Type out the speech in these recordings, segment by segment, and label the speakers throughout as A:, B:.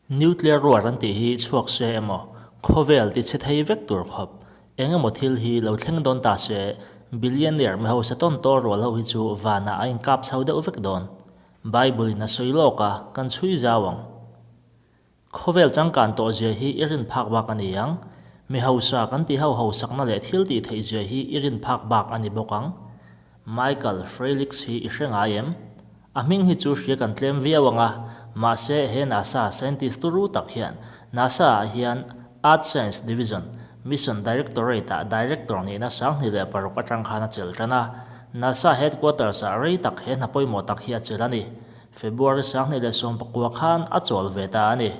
A: Nuclear war an tih hi chhuak se emaw, khawvel ti chhe thei vek tur khawp eng emaw thil hi lo thleng dawn ta se, billionaire mi hausa tawn tawh rual ho hi chu vanah a inkap chho deuh vek dawn. Bible in a sawi lawk a, kan chhui zau ang. Khawvel changkan tawh zia hi i rin phak bak a ni ang. Mi hausa kan tih ho hausakna leh thil tih theih zia hi i rin phak bak a ni bawk ang. Michael Frelix hi i hre ngai em? A hming hi chu hria kan tlem viau ang a, mahse he NASA scientist turu tak hian NASA ah hian Earth Science Division, Mission Directorate ah Director nihna 2006 atang khan a chelh tan a, NASA Headquarters ah rei tak he hna pawimawh tak hi a chelh a ni. February 2019 khan a chawl ve ta a ni.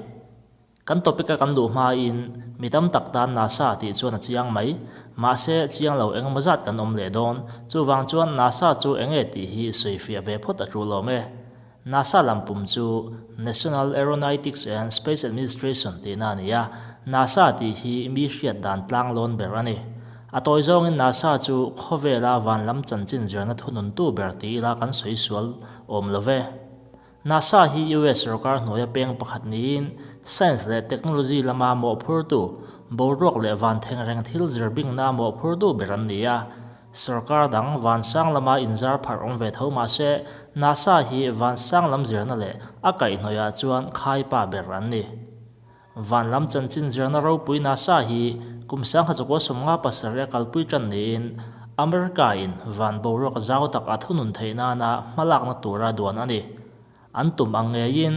A: Kan topic a kan luh hmain mi tam tak tan NASA tih chuan a chiang mai. Mahse, chiang lo engemaw zat kan awm leh dawn. Chuvang chuan NASA chu enge tih hi sawifiah ve phawt a tul awm e. NASA lam pum chu National Aeronautics and Space Administration tihna a ni a, NASA tih hi mi hriat dan tlanglawn ber a ni. A tawi zawngin NASA chu khawvela van lam chanchin zirna thununtu ber ti ila kan sawi sual awm lo ve. NASA hi US sorkar hnuaia peng pakhat niin science leh technology lama mawhphurtu, boruak leh van thengreng thil zir bingna mawhphurtu ber an ni a. Sorkar dang van sang lama inzar pharh awm ve tho mah se NASA hi van sang lam zirna leh a kaihhnawihah chuan khaipa ber an ni. Van lam chanchin zirna ropui NASA hi kum 1957 a kalpui tan niin America in van boruak zau tak a thunun theih nana hmalakna tura duan a ni. An tum ang ngeiin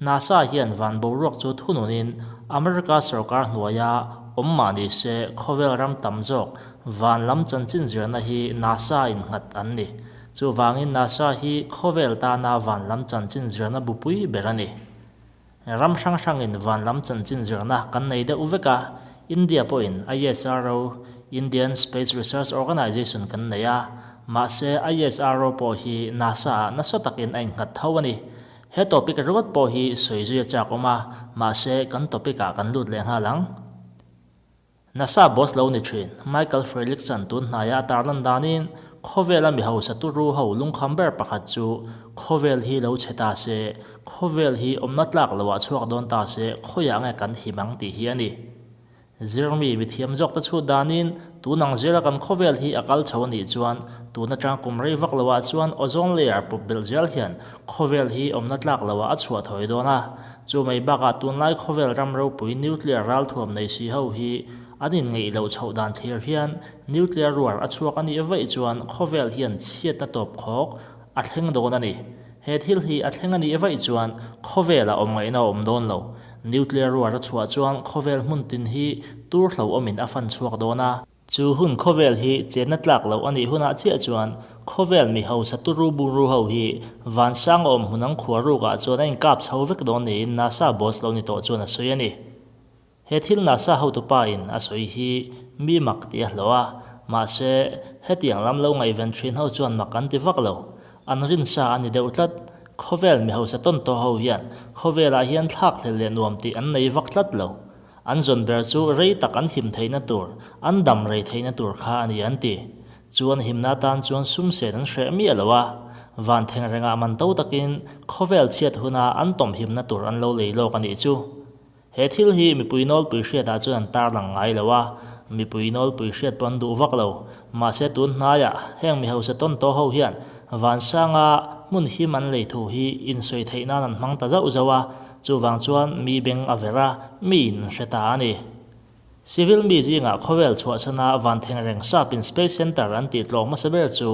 A: NASA hian van boruak chu thununin America sorkar hnuaia awm mah ni se khawvel ram tam zawk van lam chanchin zirna hi NASA in nghat an ni. Chuvangin NASA hi khawvel tana van lam chanchin zirna bupui ber a ni. Ram hrang hrangin van lam chanchin zirna kan nei deuh vek a, India pawhin ISRO, Indian Space Research Organisation, kan nei a, mahse ISRO pawh hi NASA ah nasa takin a innghat tho a ni. He topic ringawt pawh hi sawi zui a chak awm a, mahse kan topic ah kan lut leh nghal ang. NASA boss lo ni thin, Michael Frelickson tun hnaia a tarlan danin, khawvela mi hausa turu ho lungkham ber pakhat chu khawvel hi lo chhe ta se, khawvel hi awmna tlak loah chhuak dawn ta se khawiah nge kan him ang tih hi a ni. Zirmi mithiam zawk te chhut danin, tun ang zela kan khawvel hi a kal chho a nih chuan tun atang kum rei vak loah chuan ozone layer pawp belh zel hian khawvel hi awmna tlak loah a chhuah thawi dawn a, Chu mai bakah tunlai khawvel ram ropui nuclear ralthuam nei si ho hi an inngeih loh chhoh dan thlir hian nuclear war a chhuak a nih vaih chuan khawvel hian chhiatna tawp khawk a thleng dawn a ni. He thil hi a thleng a nih vaih chuan khawvelah awm ngaihna a awm dawn lo. Nuclear war a chhuah chuan khawvel hmun tin hi tur hlauhawmin a fan chhuak dawn a. Chu hun khawvel hi chenna tlak loh a nih hunah chiah chuan khawvel mi hausa turu buru ho hi vansang a awm hun ang khua rukah chuan a inkap chho vek dawn niin NASA boss lo ni tawh chuan a sawi a ni. He thil NASA hotupa in a sawi hi mi mak tih a hlawh a, mahse hetiang lam lo ngaihven thin ho chuan mak an ti vak lo. An rinsa a ni deuh tlat. Khawvel mi hausa tawn tawh ho hian khawvelah hian thlak hlel leh nuam tih an nei vak tlat lo. An zawn ber chu rei tak an him theihna tur, an dam rei theihna tur kha a ni an ti. Chu an himna atan chuan sum sen an hreh miah lo a, van theng rengah man to takin khawvel chhiat huna an tawm himna tur an lo lei lawk a nih chu. He thil hi mipui nawlpui hriatah chuan an tarlang ngai lo a, mipui nawlpui hriat pawh an duh vak lo. Mahse tun hnaiah heng mi hausa tawn tawh ho hian vansanga hmun him an lei thu hi insawi theih nan an hmang ta zauh zauh a, Chuvang chuan mi beng a ver a, mi in hre ta a ni. Civil mi zingah khawvel chhuahsana van thengreng sapin Space Center an tih tlawng hmasa ber chu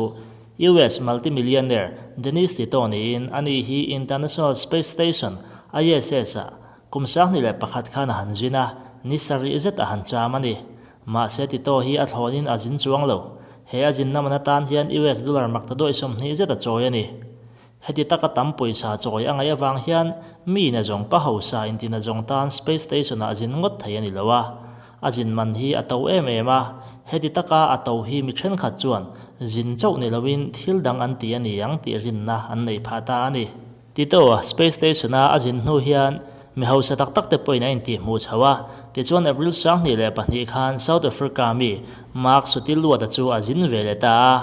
A: US multimillionaire Dennis Tito niin ani hi International Space Station, ISS, ah kum 2001 khan a han zin a, ni sarih zet a han cham a ni. Mahse Tito hi a thlawnin a zin chuang lo. He a zinna man atan hian US dollar maktaduai 20 zet a chawi a ni. Heti taka tam pawisa chawi a ngaih avang hian mi ina zawng ka hausa intina zawng tan Space Station ah zin ngawt thei a ni lo a. A zin man hi a to em em a, heti taka a to hi mi thenkhat chuan zin chauh ni loin thil dang an ti a ni ang tih rinna an nei phah ta a ni. Tito, Space Station a a zin hnu hian mi hausa tak tak te pawhin a intihhmuh chho a, tichuan April 2002 khan South Africa mi Mark Sutiluata chu a zin ve leh ta a.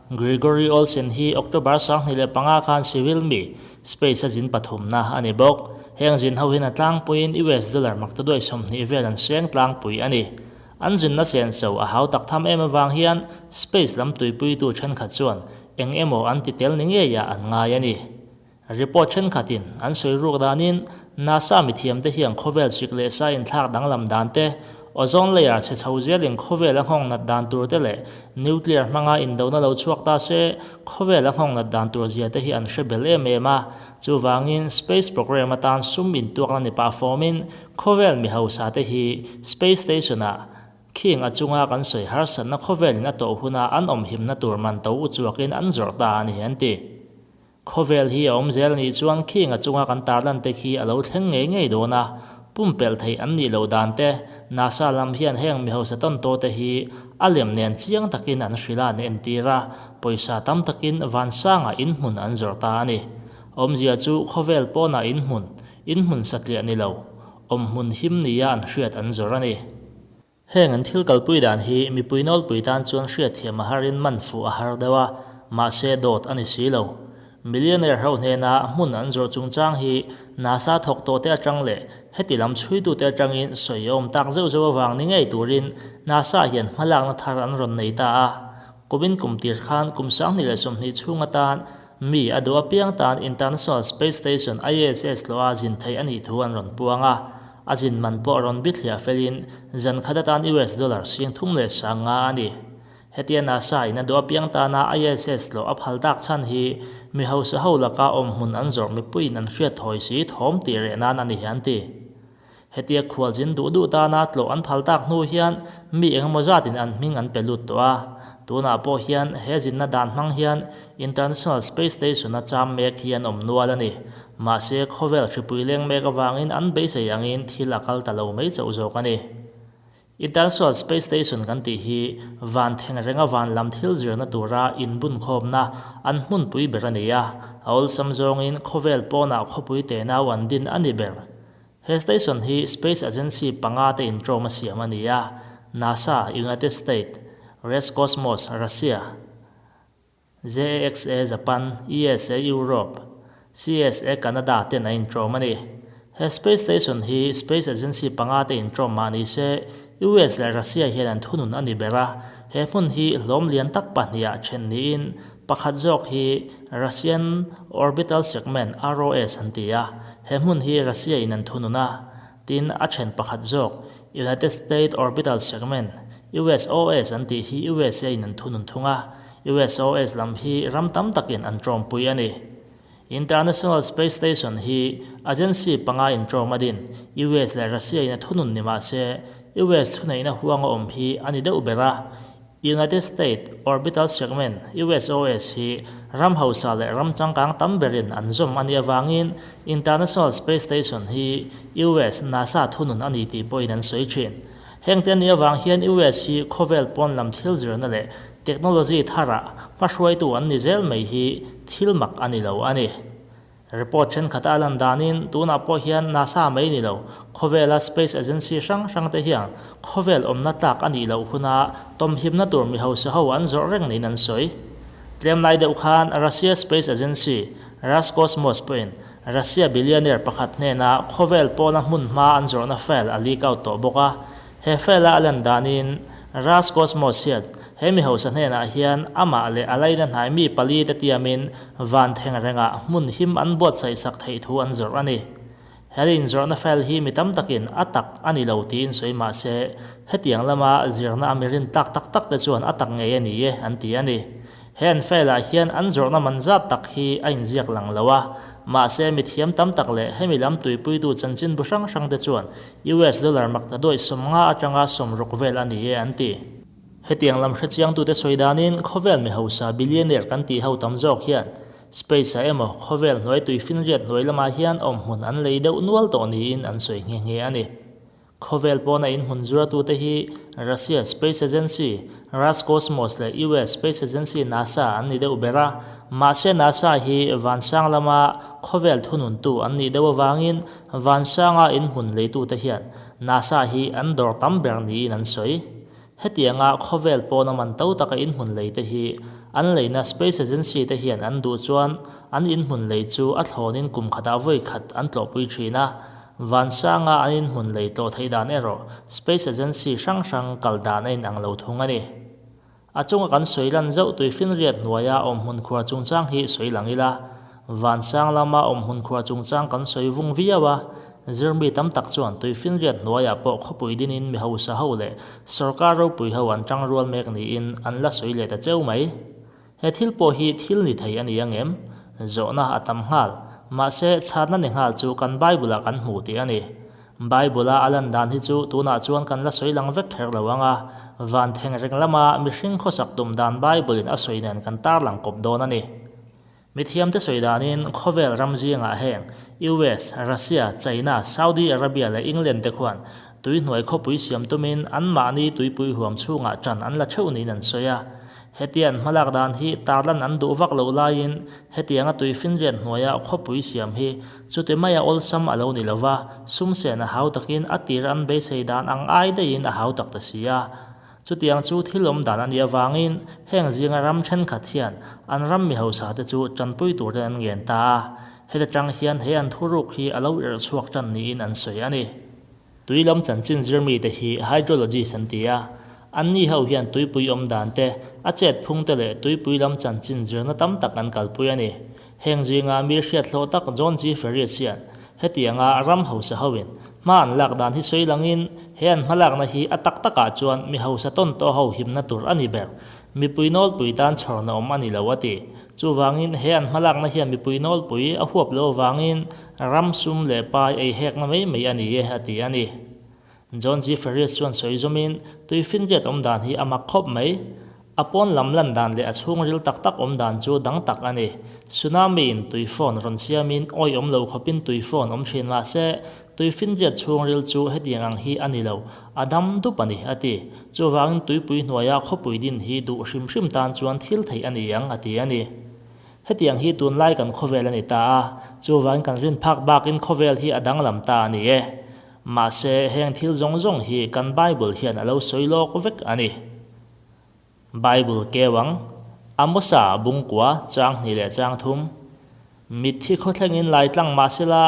A: Gregory Olsen hi October 25 khan civil mi, space a zin pathumna a ni bawk. Heng zin ho hian a tlangpuiin US dollar maktaduai 20 vel an seng tlangpui a ni. An zinna senso a hau tak tham em avang hian space lam tuipuitu thenkhat chuan eng emaw an ti tel ni ngeiah an ngai a ni. Report thenkhatin an sawi ruk danin NASA mithiamte hian khawvel sik leh sa inthlak danglam dan te, ozone layer chhe chho zelin khawvel a nghawng nat dan tur te leh nuclear hmanga indona lo chhuak ta se khawvel a nghawng nat dan tur zia te hi an hre bel em em a. Chuvangin space program atan sum intuakna ni pah fawmin khawvel mi hausa te hi space station-ah khing a chunga kan sawi harsatna khawvelin a tawh huna an awm himna tur man to uchuakin an zawrh ta a ni an ti. Khawvel hi a awm zel anih chuan khing a chunga kan tarlan te khi a lo thleng ngei ngei dawn a, pumpelh theih an nih loh dan te, NASA lam hian heng mi hausa tawn tawh te hi a lem nen chiang takin an hrilh a an entir a, pawisa tam takin vansangah inhmun an zawrh ta a ni. Awmzia chu khawvel pawnah inhmun, inhmun satliah ni lo, awmhmun him nia an hriat an zawrh a ni. Heng an thil kalpui dan hi mipui nawlpui tan chuan hriatthiam a harin man fuh a har deuh a, mahse dawt a ni si lo. Millionaire ho hnena hmun an zawrh chungchang hi NASA thawk tawhte atang leh heti lam chhuitute atangin sawi a awm tak zeuh zeuh avang ni ngei turin NASA hian hmalakna thar an rawn nei ta a. Kumin kum tir khan kum 2020 chhung atan mi a duh apiang tan International Space Station, ISS, tlawha zin theih a nih thu an rawn puang a. A zin man pawh rawn bithliah felin zan khat atan US dollar 35,000 a ni. Hetia NASA in a duh apiang tana ISS tlawh a phal tak chhan hi mi hausa ho laka awm hmun an zawrh mipuiin an hriat thawi si thawm tih reh nan a ni an ti. Hetia khualzin duh duh tana tlawh an phal tak hnu hian mi engemaw zatin an hming an pe lut tawh a. Tunah pawh hian he zinna dan hmang hian International Space Station-a cham mek hi an awm nual a ni. Mahse, khawvel hripui leng mek avangin an beisei angin thil a kal ta lo mai chauh zawk a ni. International Space Station kan tih hi van theng renga van lam thil zirna tura inbunkhawmna an hmunpui ber a ni a, a awlsam zawngin khawvel pawnah khawpui tenau an din a ni ber. He station hi space agency panga te inṭawm a siam a ni a, NASA, United States, Roscosmos, Russia, JAXA, Japan, ESA, Europe, CSA, Canada, ten a inṭawm a ni. He space station hi space agency panga te inṭawm mah ni se, US leh Russia hian an thunun a ni ber a, he hmun hi hlawm lian tak pahniha then niin pakhat zawk hi Russian Orbital Segment, ROS, an ti a, he hmun hi Russia in an thunun a, tin a then pakhat zawk United States Orbital Segment, USOS, an tih hi USA in an thunun thung a, USOS lam hi ram tam takin an tawmpui a ni. International Space Station hi agency panga inṭawm a din, US leh Russia in a thunun ni mah se, US thuneihna huanga awm hi a ni deuh ber a. United States Orbital Segment, USOS, hi ram hausa leh ram changkang tam berin an zawm a nih avangin International Space Station hi US NASA thunun a ni tih pawhin an sawi thin. Hengte a nih avang hian US hi khawvel pawn lam thil zirna leh technology tharah hmahruaitu an ni zel mai hi thil mak a ni lo a ni. Report thenkhat a lan danin tunah pawh hian NASA mai ni lo, khawvela space agency hrang hrang te hian khawvel awmna tlak a nih loh huna tawmhimna tur mi hausa ho an zawrh reng niin an sawi. Tlem lai deuh khan Russia space agency Roscosmos pawhin Russia billionaire pakhat hnena khawvel pawna hmun hma an zawrhna file a leak out tawh bawk a. He file-a a lan danin Roscosmos hian he mi hausa hnenah hian amah leh a laina hnai mi pali te tiamin van theng rengah hmun him an buatsaih sak theih thu an zawrh a ni. He inzawrhna file hi mi tam takin a tak a ni lo tiin sawi mah se, hetiang lama zirna a mi rin tak tak tak te chuan a tak ngei a ni e an ti a ni. He an file-ah hian an zawrhna man zat tak hi a inziak lang lo a, mahse mi thiam tam tak leh hemi lam tuipuitu chanchinbu hrang hrang te chuan US dollar makta duaih 50 atanga 60 vel a ni e an ti. Hetiang lam hrechiangtute sawi danin khawvel mi hausa billionaire kan tih ho tam zawk hian space-ah emaw khawvel hnuai tui finriat hnuai lamah hian awmhmun an lei deuh nual tawh niin an sawi nghe nghe a ni. Khawvel pawna inhmun zuartute hi Russia Space Agency, Roscosmos leh US Space Agency NASA an ni deuh ber a, mahse NASA hi vansang lama khawvel thununtu an nih deuh avangin vansanga inhmun leitute hian NASA hi an dawr tam ber niin an sawi. Hetianga khawvel pawna man to taka inhmun leite hi An leina Space Agency te hian an duh chuan an inhmun lei chu a thlawnin kum khatah vawi khat an tlawhpui thin a. Vansanga an inhmun lei tlawh theih dan erawh Space Agency hrang hrang kal dan a inang lo thung a ni. A chunga kan sawi lan zauh tuifinriat hnuaia awmhmun khuar chungchang hi sawi lang ila, vansang lama awmhmun khuar chungchang kan sawi vung viau a, zirmi tam tak chuan tuifinriat hnuaiah pawh khawpui dinin mi hausa ho leh sawrkar ropui ho an tangrual mek niin an la sawi leh ta cheu mai. He thil pawh hi thil ni thei a ni ang em? Zawhna a tam nghal. Mahse, chhatna ni nghal chu kan Bible-ah kan hmu tih a ni. Bible-a a lan dan hi chu tunah chuan kan la sawi lang vek kher lo ang a, van theng reng lama mihring khawsak tum dan Bible-in a sawi nen kan tarlang kawp dawn a ni. Mithiamte sawi danin khawvel ram zingah heng US, Russia, China, Saudi Arabia leh England te khuan tuihnuai khawpui siam tumin anmahni tuipui huam chhungah ṭan an la theuh niin an sawi a. Hetiang hmalak dan hi tarlan an duh vak loh laiin hetianga tuifinriat hnuaia khawpui siam hi chuti maia awlsam a lo ni lo va, sumsen a hau takin a tir an beisei dan ang ai daihin a hau tak ta si a. Chutiang chu thil awm dan a nih avangin heng zinga ram thenkhat hian an ram mi hausa te chu tanpui turin an ngen ta a, heta tang hian he an thuruk hi a lo irh chhuak tan niin an sawi a ni. Tui lam chanchin zirmite hi hydrologist an ti a, anni ho hian tuipui awm dan te, a chet phung te leh tuipui lam chanchin zirna tam tak an kalpui a ni. Heng zinga mi hriat hlawh tak John G. Ferris hian hetianga ram hausa hoin hma an lak dan hi sawi langin he an hmalakna hi a tak takah chuan mi hausa tawn tawh ho himna tur a ni ber. Mipui nawlpui tan chhawrna awm a ni lo a ti. Chuvangin he an hmalakna hian mipui nawlpui a huap lo avangin Ram sum leh pai ei hekna mai mai a ni e, a ti a ni. John G. Ferris chuan sawi zawmin, Tuifinriat awm dan hi a mak khawp mai. A pawn lam lan dan leh a chhungril tak tak awm dan chu dang tak a ni. Tsunami-in tui phone rawn siamin awi awm lo khawpin tui phone awm thin mah se, tuifinriat chhungril chu hetiang ang hi a ni lo, a dam dup a ni, a ti. Chuvangin tuipui hnuaia khawpui din hi duh hrim hrim tan chuan thil theih a ni ang, a ti a ni. Hetiang hi tunlai kan khawvel a ni ta a, chuvangin kan rin phak bakin khawvel hi a danglam ta a ni e. Mahse, heng thil zawng zawng hi kan Bible hian a lo sawi lawk vek a ni. Bible keu ang, Amosa bungkua chang hnih leh chang thum. Mitthi khawthlengin lai tlang mah sela,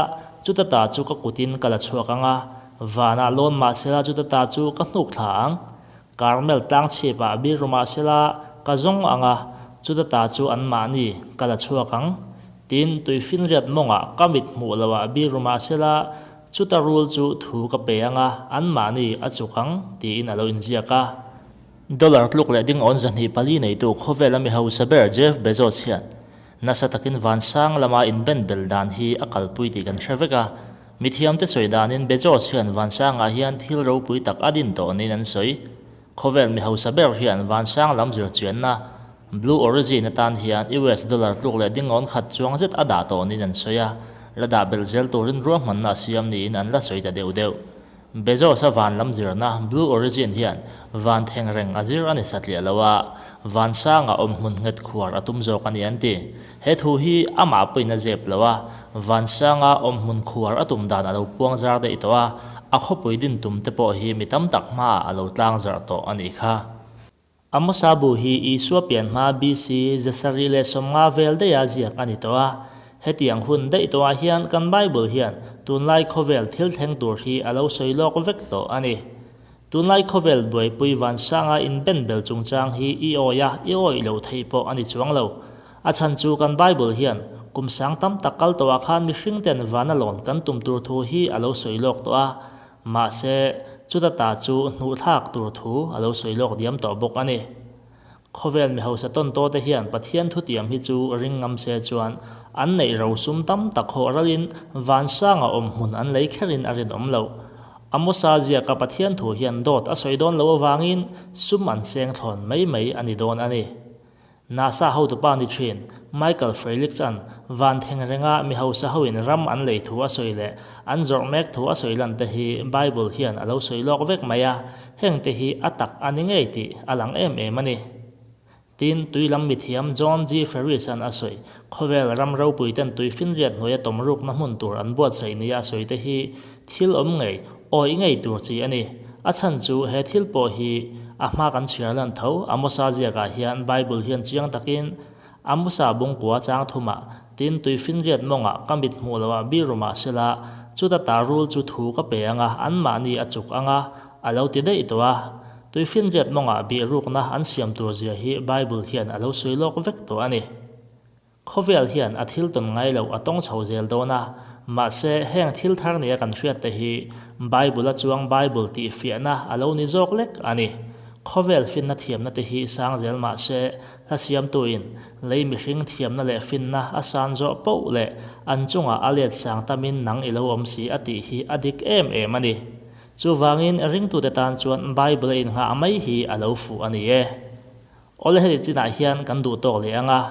A: chuta ta chu ka kutin ka la chhuak ang a, vanah lawn mah sela chuta ta chu ka hnuk thla ang. Karmel tlang chhipah bir mah sela ka zawng ang a, chuta ta chu anmahni ka la chhuak ang. Tin, tuifinriat mawngah ka mit hmuh loah bir mah sela chuta rul chu thu ka pe ang a, anmahni a chuk ang, tiin a lo inziak a. Dollar tluk leh ding awn 24 neitu khawvela mi hausa ber Jeff Bezos hian nasa takin vansang lama inbenbel dan hi a kalpui tih kan hre vek a. Mithiamte sawi danin Bezos hian Vansangah hian thil ropui tak a din tawh niin an sawi. Khawvel mi hausa ber hian Vansang lam zirchianna Blue Origin atan hian US dollar tluk leh dingawn khat chuang zet a dah tawh niin an sawi a, la dah belh zel turin ruahmanna a siam niin an la sawi ta deuh deuh. Bezos-a van lam zirna Blue Origin hian van theng reng a zir a ni satliah lo a, van sangah awm hmun nghet khuar a tum zawk a ni an ti. He thu hi amah pawhin a zep lo a, van sanga awm hmun khuar a tum dan a lo puang zar daih tawh a, a khawpui din tum te pawh hi mi tam tak hmaah a lo tlang zarh tawh a nih kha. Amosa bu hi Isua pian hma BC 750 vel daiha ziak a ni tawh a. Hetiang hun daih tawhah hian kan Bible hian tunlai khawvel thil thleng tur hi a lo sawi lawk vek tawh a ni. Tunlai khawvel buaipui vansanga inbenbel chungchang hi i awi a, i awih loh theih pawh a ni chuang lo. A chhan chu kan Bible hian kum sang tam tak kal tawhah khan mihringten vana lawn kan tum tur thu hi a lo sawi lawk tawh a. Mahse, chuta ta chu hnuhthlak tur thu a lo sawi lawk diam tawh bawk a ni. Khawvel mi hausa tawn tawh te hian Pathian thutiam hi chu ring ngam se chuan an neih ro sum tam tak hawh ralin vansanga awm hmun an lei kherin a rinawm loh. Amosa ziaka Pathian thu hian dawt a sawi dawn loh avangin sum an seng thlawn mai mai a ni dawn a ni. NASA hotupa ni thin, Michael Freilich-a'n van theng renga mi hausa hoin ram an lei thu a sawi leh an zawrh mek thu a sawi lan te hi Bible hian a lo sawi lawk vek mai a, heng te hi a tak a ni ngei tih a lang em em a ni. Tin, tui lam mithiam John G. Ferris-a'n a sawi, khawvel ram ropui ten tui finriat hnuaia tawm rukna hmun tur an buatsaih nia a sawi te hi thil awm ngei, awih ngei tur chi a ni. A chhan chu he thil pawh hi. A hma kan chhiar lan tho, Amosa ziakah hian Bible hian chiang takin Amosa bungkua chang thumah, tin tuifinriat mawngah ka mit hmuh loah biru mah sela, chuta ta rul chu thu ka pe anga anmahni a chuk anga a lo ti daih tawh a. Tuifinriat mawngah bihrukna an siam tur zia hi Bible hian a lo sawi lawk vek tawh a ni. Khawvel hian a thil tawn ngai loh a tawng chho zel dawn a, mahse heng thil thar nia kan hriat te hi Bible a chuang Bible tih fiahna a lo ni zawk lek a ni. Khawvel finna thiamna te hi sang zel mahse hla siamtuin lei mihring thiamna leh finna a san zawh poh leh an chungah a let sang tamin nang i lo awm si a tih hi a dik em em a ni. Chuvangin ringtute tan chuan Bible a innghah mai hi a lo fuh a ni e. Awle heti chinah hian kan duh tawk leh ang a,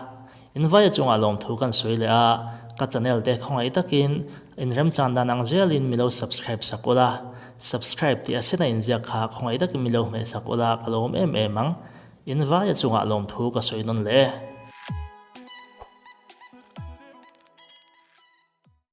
A: invaia chungah lawmthu kan sawi leh a, ka channel te khawngaih takin inremchan dan ang zelin mi lo subscribe sak ula, subscribe tih a sena inziak kha khawngaih takin mi lo hmeh sak ula ka lawm em em ang, invaia chungah lawmthu ka sawi nawn leh e.